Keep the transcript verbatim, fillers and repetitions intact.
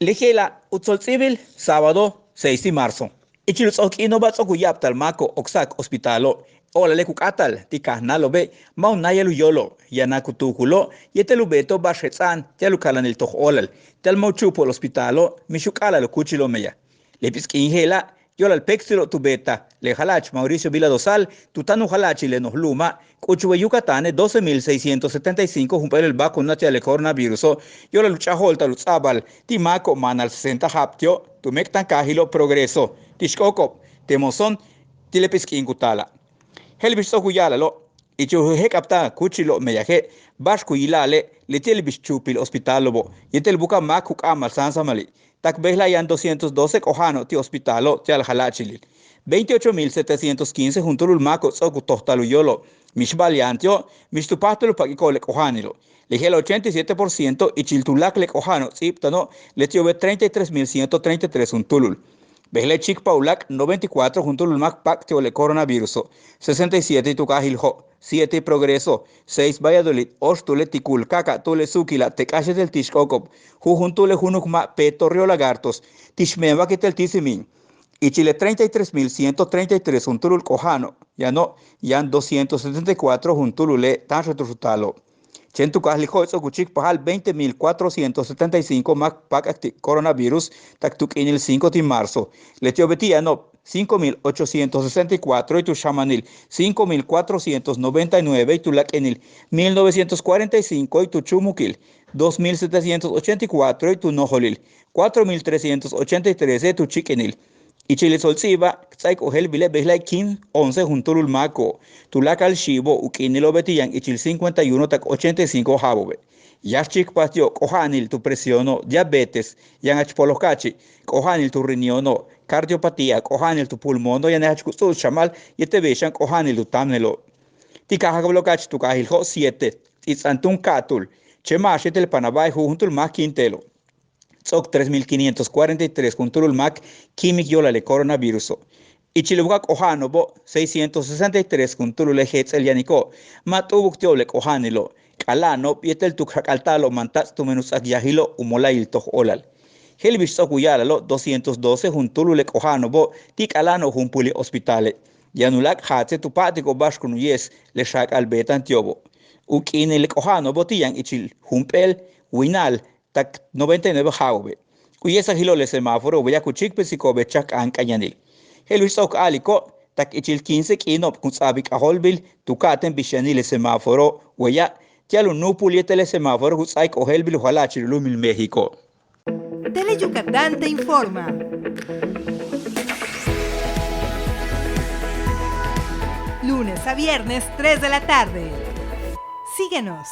Le je'ela' u ts'o'ok ts'íibil sábado seis de marzo. Ichil u ts'o'ok k'iino'oba' ts'o'ok u ya'abtal máako'ob oksa'ak hospitalo', o'olale' ku k'áatal ti' kajnáalo'obe' ma' u náayal u yóolo', yaan ku tuukulo' yéetel u beeto'ob ba'ax jets'a'an ti'al u kalanil toj óolal, ti'al ma' u chu'upul hospitalo' mix u k'a'ala'al u kúuchilo'ob meyaj. Le p'is k'iin je'ela' yo'olal péektsilo'ob tu beetaj le jala'ach Mauricio Vila Dosal tu táan u jala'achil le noj lu'uma', k'uchul way Yucatane' doce mil seiscientos setenta y cinco jump'éel baakunaj ti'al le coronavíruso', yo'olal u ch'a'aj óolta'al u ts'a'abal ti' máako'ob máanal sesenta ja'ab ti'o' tu méek'tankaajilo' Progreso ti' Xcocob, te' Monzón, ti' le p'is k'iin ku taala'. Je'el bix ts'o'ok u ya'ala'alo', ichil u jéek'abtal kúuchilo'ob meyaje' ba'ax ku yila'ale' leti'e' le bix chu'upil hospitalo'obo' yéetel buka'aj máak ku k'a'amal sáansamali', tak bejla'e' yaan doscientos doce k'oja'ano'ob ti' hospitalo' ti'al jala'achilil, veintiocho mil setecientos quince juntúulul máako'ob ts'o'ok u tojtal u yóolo', mix ba'al yaan ti'o' mix tu páajtal u pak'iko'ob le k'oja'anilo'. Le je'ela' ochenta y siete por ciento ichil tuláakal le k'oja'ano'ob ts'íibtano', leti'obe' treinta y tres mil ciento treinta y tres juntúulul. Bejla'e' chíikpaj u láak' noventa y cuatro juntúulul máak paak ti'ob le coronavíruso', sesenta y siete tu kaajil Jo', siete Progreso, seis Valladolid, óoxtúule' Ticul, ka'aka'túule' Sucila, te' k'áat yéetel ti' Xcocob, jujuntuule' júunuk ma' Peto, Río Lagartos, ti' xmeemak yéetel ti' Simin. Ichil le treinta y tres mil ciento treinta y tres juntúulul k'oja'ano'ob yano', yaan doscientos setenta y cuatro juntúulule' táanxan tu'ux u taalo'. Chéen tu kaajil Jo'e' ts'o'ok u chíikpajal veinte mil cuatrocientos setenta y cinco máak páak'ak ti' coronavirus tak tu k'iinil cinco ti' marzo. Leti'obe' ti' yano'ob cinco mil ochocientos sesenta y cuatro y tu xjamanil cinco mil cuatrocientos noventa y nueve y tuláakal k'iinil mil novecientos cuarenta y cinco y tu chúumukil dos mil setecientos ochenta y cuatro y tu nojolil cuatro mil trescientos ochenta y tres y tu chíik'inil. Ichil le tso'ol ts'íiba' k ts'áaik ojéelbile' bejla'e' quince, once juntúulul máako'ob. Tuláakal xiibo' u k'iinilo'obe' ti' yaan ichil cincuenta y uno tak ochenta y cinco ja'abo'obe'. Yáax chíikpaj ti'ob k'oja'anil tu presiono', diabetes, yaan jach poloj ka'achi', k'oja'anil tu riñono', cardiopatía, k'oja'anil tu pulmono', yaan jach ku ts'u'uts xamal yéetel bey xan k'oja'anil tu táamnelo'. Ti' kaajak ba'alo'ob ka'ach tu kaajil Jo' siete, Ts'its'an túun ka'atúul, Chema'ax yéetel Panaba'e' jujuntuul máak kiin te'elo'. Ts'o'ok tres mil quinientos cuarenta y tres juntúulul máak kíimik yo'olal le coronavíruso'. Ichil buka'aj k'oja'ano'obo' seiscientos sesenta y tres juntúulule' jets'el yaniko'ob ma' t'u'ubuk ti'ob le k'oja'anilo', k'ala'ano'ob yéetel tu jak'alta'alo'ob mantats' tumen u ts'áak yajilo' u mola'ayil toj óolal. Je'el bix ts'o'ok u ya'ala'alo' doscientos doce juntúulul le k'oja'ano'obo' ti' k'ala'ano'ob jumpúuli' hospitale'. Yaan u láak' jaatse' tu pa'atiko'ob ba'ax kun u ye'es le xaak'al beeta'an ti'obo'. U k'iinil le k'oja'ano'obo' ti' yaan ichil jump'éel winal tak noventa y nueve ja'abo'obe'. Ku ye'esajilo' le semáforo' waya' ku chíikpesiko'ob le chak k'a'ank'ayanil. Je'el bix ts'o'ok a'aliko', tak ichil quince k'iino'ob ku ts'a'abik k'ajóolbil tu ka'atéen bix yanil le semáforo' waya' ti'al u núupul yéetel le semáforo' ku ts'áaik ojéelbil u jala'achil u lu'umil México. Tele Yucatán te informa. Lunes a viernes, tres de la tarde. Síguenos.